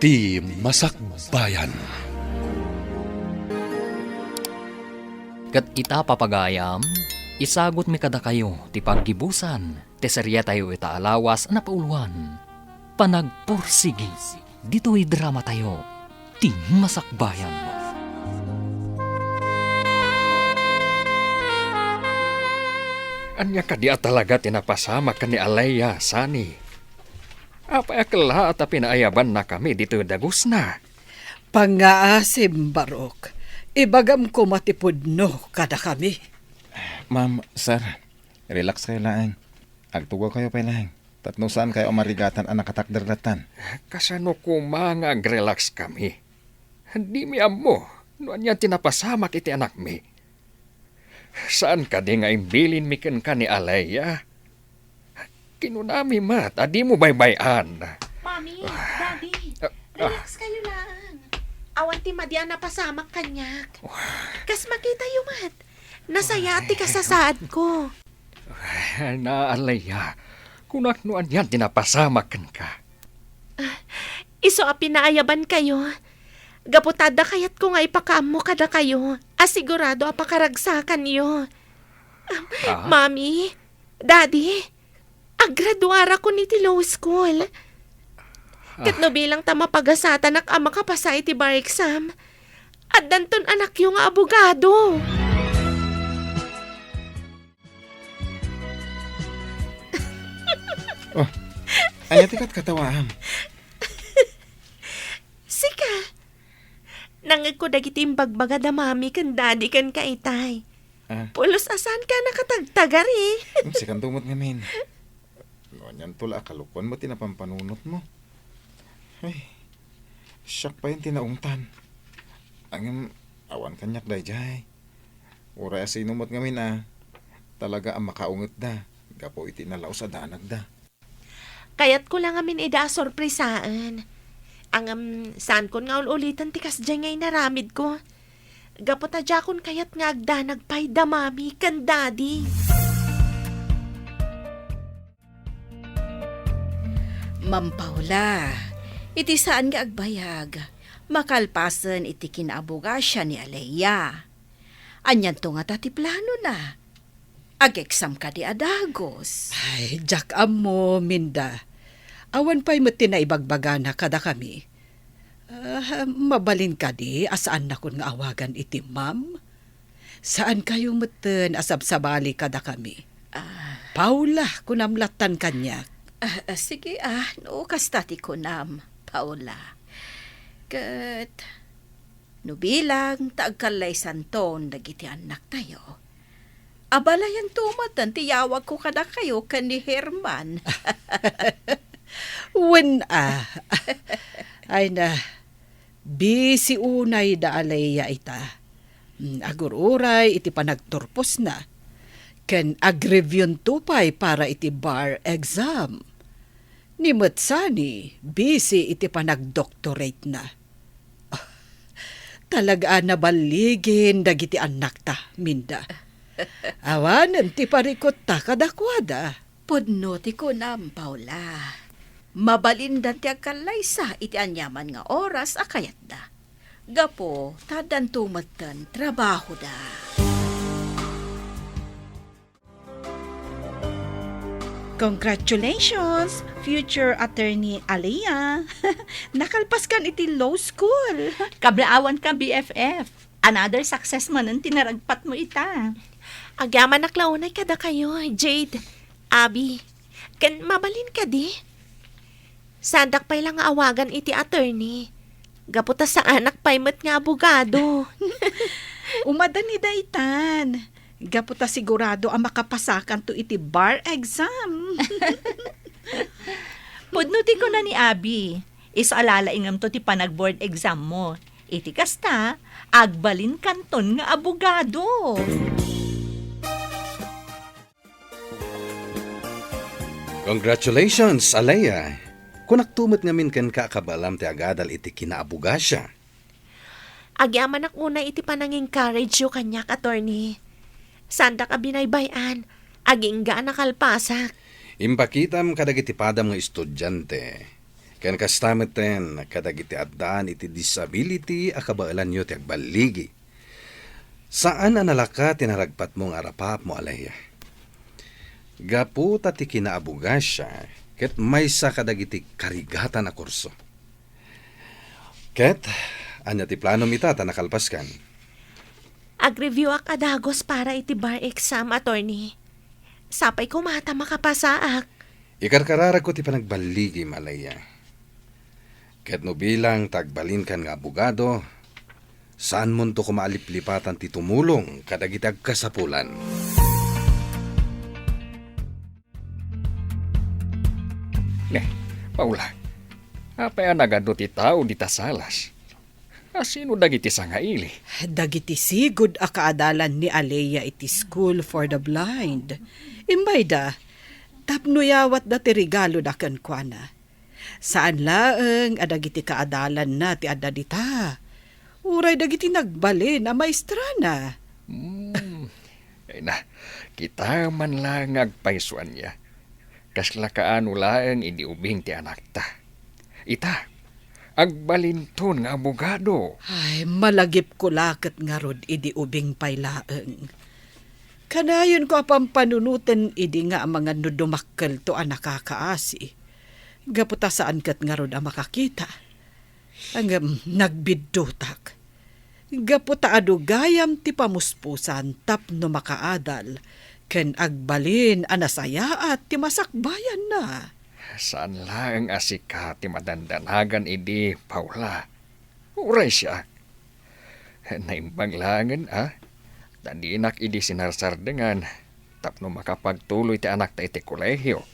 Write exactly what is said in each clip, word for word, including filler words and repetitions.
Ti Masakbayan. Ket ita, papagayam, isagutmi kadakayo ti paggibusan ti seriatayo ita a lawas a napauluan, Panagpursigi, ditoy dramatayo, Ti Masakbayan. Ania kadi a talaga ti napasamak ken ni Alea, Sunny? Apay a kellaat a pinaayabannakami ditoy dagusna? Pangngaasim, Barok. Ibagam koma ti pudno kadakami. Ma'am, sir, relax kayo laeng. Agtugaw kayo pay laeng. Tapno saan kayo a marigatan a nakatakder lattan. Kasano koma nga agrelax kami? Dimi ammo no ania ti napasamak iti anakmi. Saan kadi nga imbilinmi kenka ni Alea? Kinunami met a dimo baybay-an. Mami, Daddy, ah, ah, relax kayo lang. Awan ti madi a napasamak kaniak. Kas makitayo met, nasayaat ti kasasaadko. Ay, na, Alea, kunak no anian ti napasamak kenka. Isu a pinaayabankayo. Gapu ta adda kayatko nga ipakaammo kadakayo a sigurado a pakaragsakanyo. Ah? Mami, Daddy, aggraduarakon iti law school. Ket no bilang ta mapagasatanak a makapasa iti bar exam, addanton anakyo nga abogado. Oh, ania ti katkatawaam? Sika, nangngegko dagiti imbagbaga da mami ken daddy kenka itay. Ah. Pulos a saanka a nakatagtagari. Hmm, sikanto met ngamin. No anianto la a kalokuan met ti napampanunotmo. Ay, siak pay ti naungtan. Ngem awan kaniak daydiay. Uray a sino met ngamin a talaga a makaungetda gapu iti nalaus a danagda. Kayatko la ngamin ida a sorpresaen. Ngem saankon nga ul-uliten ti kasdiay nga inaramidko. Gapu ta diakon kayat nga agdanag pay da mami ken daddy. Ma'am Paula, iti saan nga agbayag, makalpasen iti kinaabogasia ni Alea. Anianto ngata ti planona? Ag-exam kadi a dagus? Ay, diak ammo, Minda. Awan pay met ti naibagbagana kadakami. Ah, mabalin kadi a saannakon nga awagan iti ma'am? Saankayo metten a sabsabali kadakami. Ah. Paula, kunam lattan kaniak. Ah, ah, sige, ah, no kasta ti kunam, Paula. Ket no bilang ta agkallaysanton dagiti annaktayo, abalayanto metten ti yawagko kadakayo ken ni Herman. Wen a. Ay na, busy unay da Alea ita. Mm, agur-uray iti panagturposna. Ken agreviewto pay para iti bar exam. Ni met Sunny, busy iti panagdoctorate-na. Talaga a naballigin dagiti annakta, Minda. Awanen ti parikutta kadakuada. Pudno ti kunam, Paula. Mabalindan ti agkallaysa iti aniaman nga oras a kayatda. Gapu ta addanto metten trabahoda. Congratulations, future attorney Alea. Nakalpaskan iti law school. Kablaawanka, B F F. Another success manen ti naragpatmo ita. Agyamanak la unay kadakayo, Jade, Abby. Ken mabalin kadi? Saandak pay la nga awagan iti attorney. Gapu ta saanak pay met nga abogado. Umadani daytan. Gapu ta sigurado a makapasakanto iti bar exam. Pudno ti kuna ni Abi, isu a lalaingemto ti panag-board exam mo. Iti kasta, agbalinkanton nga abogado. Congratulations, Alea! Kunakto met ngamin kenka a kabaelam ti agadal iti kinaabogasia. Agyamanak unay iti panang-encourage-yo kaniak, attorney. Saandak a binaybay-an, agingga a nakalpasak. Impakitam kadagiti padam nga estudiante. Ken kasta metten kadagiti addaan iti disability a kabaelanyo ti agballigi. Saan a nalaka ti naragpatmo nga arapaapmo, Alea. Gapu ta ti kinaabogasia ket maysa kadagiti karigatan a kurso. Ket, ania ti planom ita ta nakalpaskan? Ag-review ak a dagus para iti bar exam, attorney. Sapay koma ta makapasaak. Ikarkararagko ti panagballigim, Alea. Ket no bilang ta agbalinkan nga abogado, saanmonto koma a liplipatan ti tumulong kadagiti agkasapulan. Ne, Paula, apay a nagadu ti tao dita salas? A sino dagiti sangaili? Dagiti sigud a kaadalan ni Alea iti School for the Blind. Imbayda, tapno iyawatda ti regaloda kenkuana. Saan laeng a dagiti kaadalanna ti adda dita. Uray dagiti nagbalin a maestrana. Hmm. Ay na, kita man la nga agpayso ania. Kasla kaano laeng idi ubing ti anakta. Ita, agbalinton nga abogado. Ay, malagipko la ket ngarud idi ubing pay laeng. Kanayonko a pampanunoten idi nga amangan no dumakkelto a nakakaasi. Gapu ta saan ket ngarud a makakita. Ngem nagbiddutak. Gapu ta adu gayam ti pamuspusan tapno makaadal ken agbalin a nasayaat ti masakbayanna. Saan laeng a sika ti madandanagan idi, Paula. Uray siak. Naimbag laengen a ta dinak idi sinarsardengan tapno makapagtuloy ti anakta iti kolehio.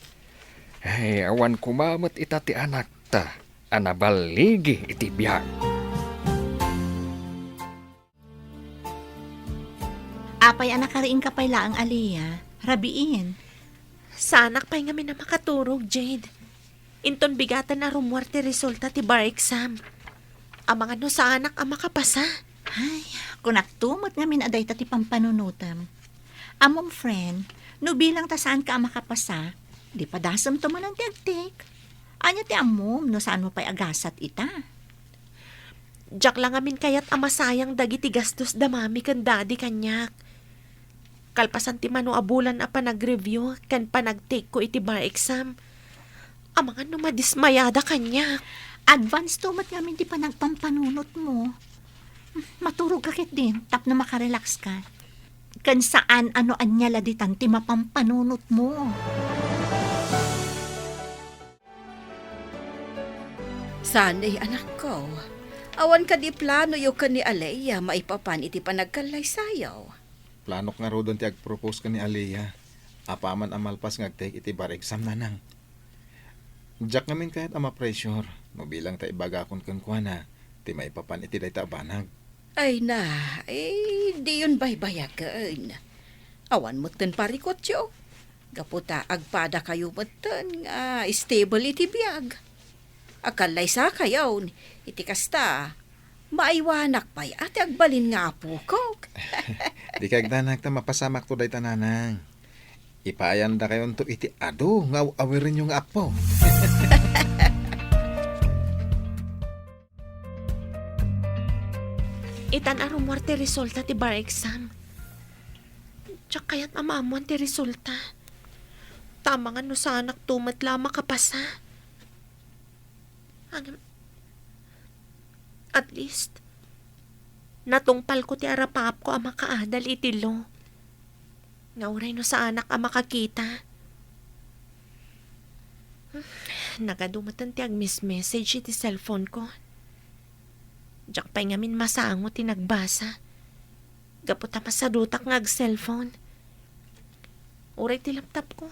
Ay, awan koma met ita ti anakta a naballigi iti biag. Apay a nakariingka pay laeng, Alea? Rabiin. Saanak pay ngamin a makaturog, Jade. Inton bigaten a rummuar ti resulta ti bar exam. Amangan no saanak a makapasa. Ay, kunakto met ngamin a dayta ti pampanunotem. Ammom, friend, no bilang ta saanka a makapasa, di padasemto manen ti agtake. Ania ti ammom no saanmo pay a gasat ita? Diak la ngamin kayat a masayang dagiti gastos da mami ken daddy kaniak. Kalpasan ti mano a bulan a panag-review ken panagtake ko iti bar exam, amangan no madismayada kaniak. Advance to met ngamin ti panagpampanunotmo. Maturog ka ketdin tapno makarelax ka. Ken saan a no ania la ditan ti mapampanunotmo. Saan, anakko. Awan kadi planoyo ken ni Alea maipapan iti panagkallaysayo? Planok ngaruden ti agpropose ken ni Alea. Apaman a malpas nga agtake iti bar exam, nanang. Diak ngamin kayat a ma-pressure no bilang ta ibagakon kenkuana ti maipapan iti dayta a banag. Ay na, eh, diyon baybayagen. Awan metten parikutyo. Gapu ta agpadakayo metten nga stable iti biag. Agkallaysakayon, iti kasta, maaywanak pay a ti agbalin nga apokok. Di kagdanak ta mapasamakto dayta, nanang. Ipaayandakayonto iti adu nga aw-awirenyo nga apo. Itan a rummuar ti resulta ti bar exam. Diak kayat a maammuan ti resulta. Ta amangan no saanakto met la a makapasa. Ngem, at least, natungpalko ti arapaapko a makaadal iti law. Nga uray no saanak a makakita. Nagadu metten ti agmes-message iti cellphone ko. Diak pay ngamin masango ti nagbasa. Gapu ta masadutak nga ag-cellphone. Uray ti laptop ko.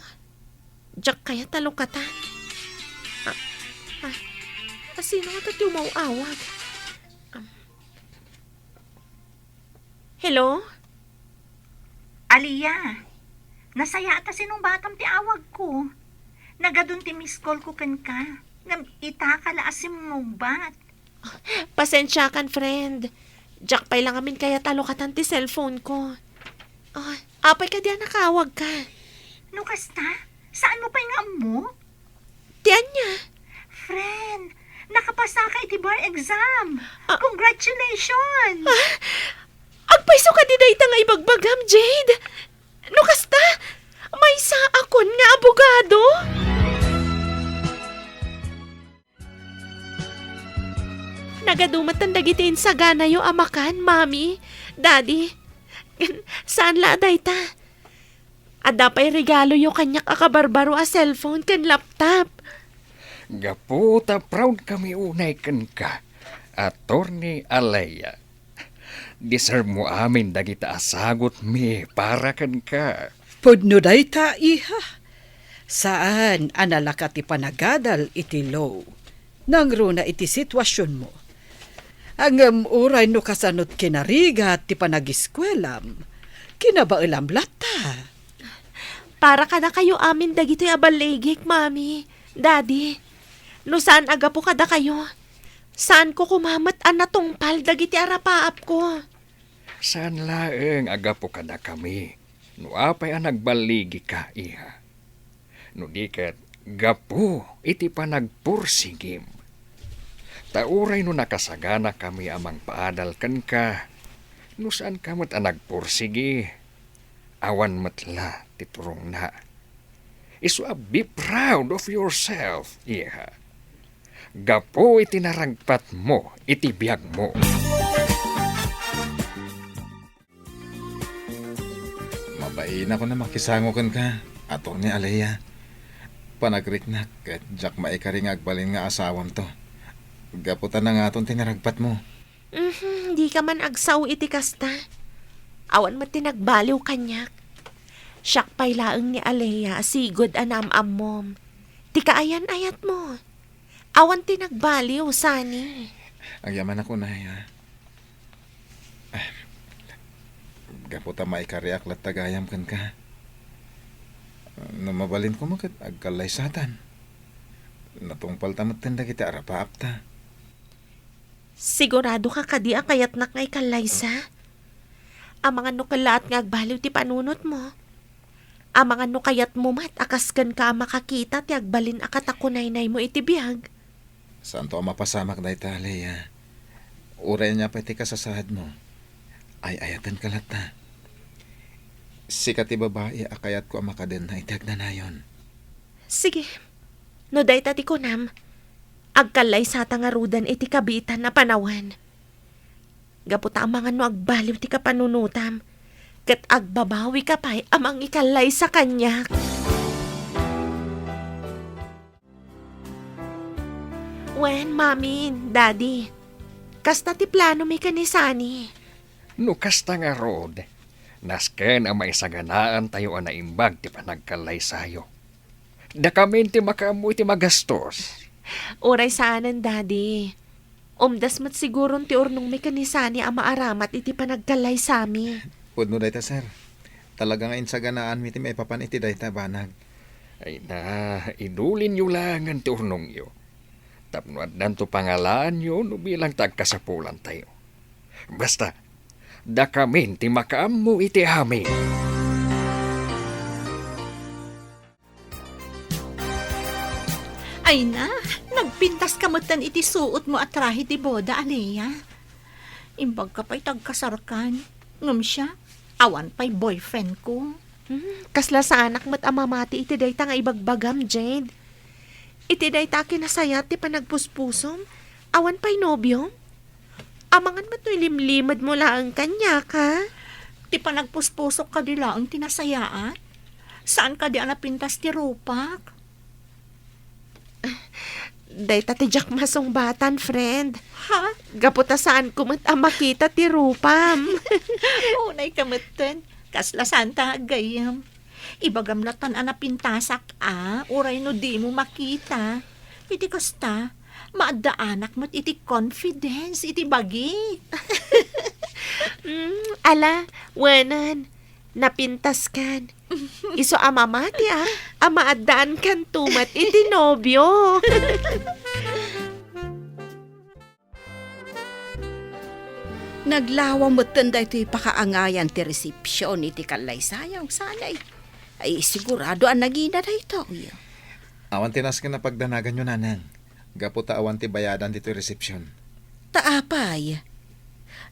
Diak kayat a lukatan. Ah, ah, a sino nga ti umaw-awag? Um, Hello? Aliyah, nasayaat a sinungbatam ti awagko. Nagadun ti miss call ko kenka, ngem itaka la a simmungbat. Pasensiakan, friend. Diak pay la ngamin kayat a lukatan ti cellphone ko. Oh, apay kadi a nakaawagka? No kasta, saanmo pay nga ammo? Ti ania? Friend, nakapasaka iti bar exam. Ah. Congratulations! Ah, agpayso kadi dayta nga ibagbagam, Jade? No kasta, maysaakon nga abogado? Nagadu met dagiti insaganayo a makan, Mami, Daddy. Saan la a dayta? Adda pay regaloyo kaniak a kabarbaro a cellphone ken laptop. Gapu ta proud kami unay kenka, Attorney Alea. Deserve mo amin dagita a sagutmi para kenka. Pudno dayta, iha. Saan a nalaka ti panagadal iti law. Nangruna iti situasionmo. Ngem uray no kasanot kinarigat ti panagiskuelam, kinabaelam latta. Para kadakayo amin dagitoy a balligik, Mami, Daddy. No saan a gapu kadakayo, saanko koma met a natungpal dagiti arapaapko. Saan laeng a gapu kadakami no apay a nagballigika, iha. No di ket gapu iti panagpursigim. Ta uray no nakasaganakami a mangpaadal kenka, no saanka met a nagpursigi, awan met la ti turongna. Isu a be proud of yourself, iha. Gapu iti naragpatmo iti biagmo. Mabainakon a makisango kenka, Attorney Alea. Panagriknak ket diak maikari nga agbalin nga asawamto. Gapu ta nangaton ti naragpatmo. Mhm, dika man agsao iti kasta. Awan met ti nagbaliw kaniak. Siak pay laeng ni Alea a sigud a naam-ammom. Ti kaayan-ayatmo. Awan ti nagbaliw, Sunny. Agyamanak unay, ha? Ah, gapu ta maikariak latta gayam kenka. No mabalin koma ket agkallaysatan. Natungpalta metten dagiti arapaapta. Siguradoka kadi a kayatnak nga ikallaysa? Amangan no kellaat nga agbaliw ti panunotmo. Amangan no kayatmo met a kas kenka a makakita ti agbalin a katakunaynaymo iti biag. Saanto a mapasamak dayta, Lea. Uray ania pay ti kasasaadmo, ay-ayatenka latta. Sika ti babai a kayatko a makadenna iti agnanayon. Sige. No dayta ti kunam, agkallaysata ngaruden iti kabiitan a panawen. Gapu ta amangan no agbaliw ti kapanunotam, ket agbabawika pay a mangikallaysa kaniak. Wen, Mami, Daddy, kasta ti planomi ken ni Sunny. No kasta ngarud, nasken a maisaganaantayo a naimbag ti panagkallaysayo. Dakamin ti makaammo iti magastos. Uray saanen, Daddy. Umdas met siguron ti urnongmi ken ni Sunny a maaramat iti panagkallaysami. Pudno dayta, sir. Talaga nga insaganaanmi ti maipapan iti dayta a banag. Ay na, idulinyo laengen ti urnongyo. Tapno addanto pangalaanyo no bilang ta agkasapulantayo. Basta, dakamin ti makaammo iti amin. Ay na, nagpintaska metten iti suotmo a trahe de boda, Alea. Imbagka pay ta agkasarkan. Ngem siya, awan pay boyfriendko. Hmm, kasla saanak met a mamati iti dayta nga ibagbagam, Jade. Iti dayta a kinasayat ti panagpuspusom, awan pay nobiom? Amangan met no ilimlimedmo laeng kaniak, ha? Ti panagpuspusok kadi laeng ti nasayaat? Saan kadi a napintas ti rupak? Dayta ti diak masungbatan, friend. Ha? Gapu ta saanko met a makita ti rupam. Unayka metten. Kasla saanta nga aggayyem. Ibagam lattan a napintasak a, uray no dimo makita. Iti kasta, maaddaanak met iti confidence iti bagi. Mm, ala, wenan, napintaskan. Isu a mamati a, a maaddaankanto met iti nobio. Naglawa metten daytoy pakaangayan ti resepsion iti kallaysayo, Sunny. Ay, sigurado a nangina daytoy. Awan ti nasken a pagdanaganyo, Nanang. gapu ta awan ti bayadan ditoy resepsiyon. Ta apay?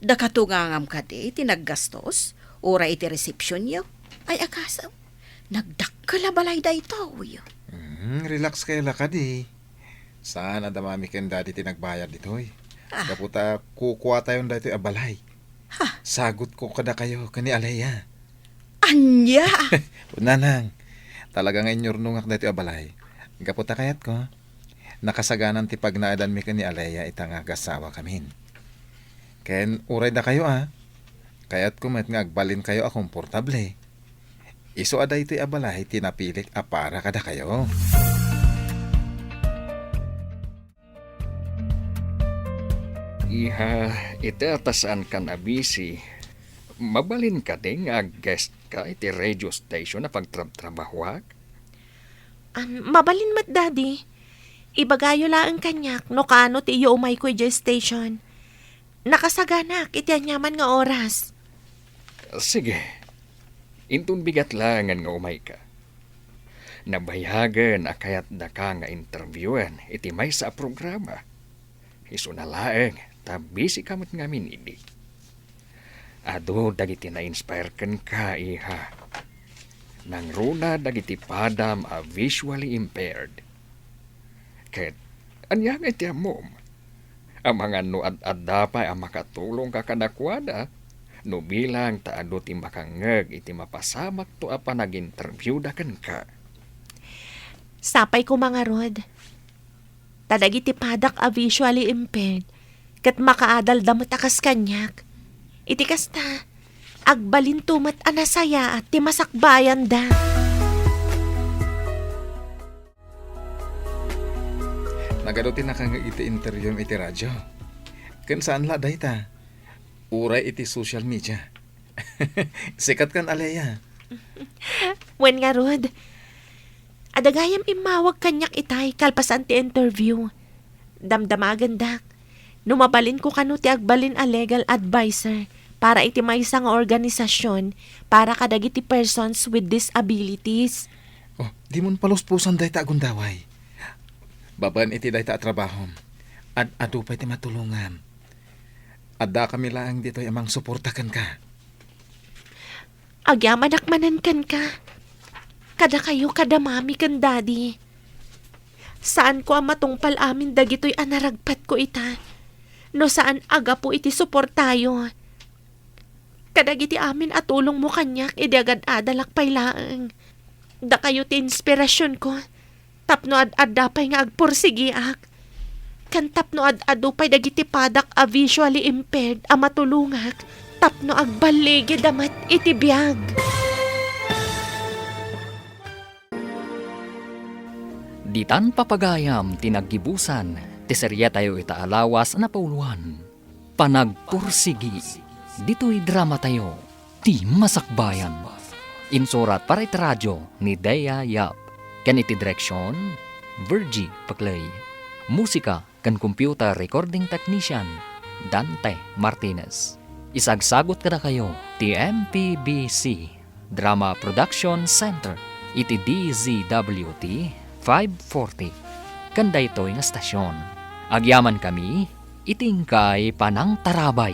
Dakato nga ngam kadi ti naggastos, uray iti resepsionyo? Ay, akasem, nagdakkel a balay daytoy. Hmm, relax kayo la kadi. Saan a damami ken Daddy ti nagbayad ditoy? Ah. Gapu ta kukuatayon daytoy a balay. Ha? Sagutko kadakayo ken ni Alea. Ania? Nanang, talaga nga inyurnongak daytoy a balay. Gapu ta kayatko, nakasaganan ti pagnaedanmi ken ni Alea ita nga agasawa kamin. Ken uray dakayo a, kayatko met nga agbalinkayo a komportable. Isu a daytoy a balay ti napilik a para kadakayo. Iha, iti ta saankan a busy, mabalin kadi nga ag-guest ka iti radio station a pagtrabtrabahoak? Am, mabalin met, Daddy. Ibagayo laeng kaniak no kaano ti iyo umayko idiay station. Nakasaganak iti aniaman nga oras. Sige. Inton bigat laengen nga umayka. Nabayagen a kayatdaka nga interviewen iti maysa a programa. Isuna laeng ta busy ka met ngamin idi. Adu dagiti na-inspire kenka, iha. Nangruna dagiti padam a visually impaired. Ket ania nga iti ammom? Amangan no ad-adda pay a makatulongka kadakuada, no bilang ta adu ti makangngeg iti mapasamakto a panag-interviewda kenka. Sapay koma ngarud, ta dagiti padak a visually impaired ket makaadalda met a kas kaniak. Iti kasta, agbalinto met a nasayaat ti masakbayanda. Nagadu ti nakangngeg iti interviewem iti radio. Ken saan la dayta, uray iti social media. Sikat kan Alea. Wen ngarud, adda gayam immawag kaniak itay kalpasan ti interview. Damdamagendak no mabalinko kano ti agbalin a legal adviser para iti maysa nga organisasyon para kadagiti persons with disabilities. Oh, dimon paluspusan dayta a gundaway. Babaen iti dayta a trabahom, ad-adu pay ti matulongam. Addakami laeng ditoy a mangsuporta kenka. Agyamanak manen kenka. Kadakayo kada Mami ken Daddy. Saanko a matungpal amin dagitoy a naragpatko ita, no saan a gapu iti suportayo. Kadagiti amin a tulongmo kaniak idi agad-adalak pay laeng. Dakayo ti inspirasionko tapno ad-adda pay nga agpursigiak, ken tapno ad-adu pay dagiti padak a visually impaired a matulongak tapno agballigida met iti biag. Ditan papagayam ti naggibusan ti seriatayo ita a lawas a napauluan, Panagpursigi. Ditoy dramatayo, Ti Masakbayan. Insurat para iti radio ni Dea Yap, ken iti direksion, Virgie Paclay. Musika ken computer recording technician, Dante Martinez. Isagsagut kadakayo ti M P B C Drama Production Center iti D Z W T five forty. Ken daytoy nga stasyon, agyamankami iti inkay panangtarabay.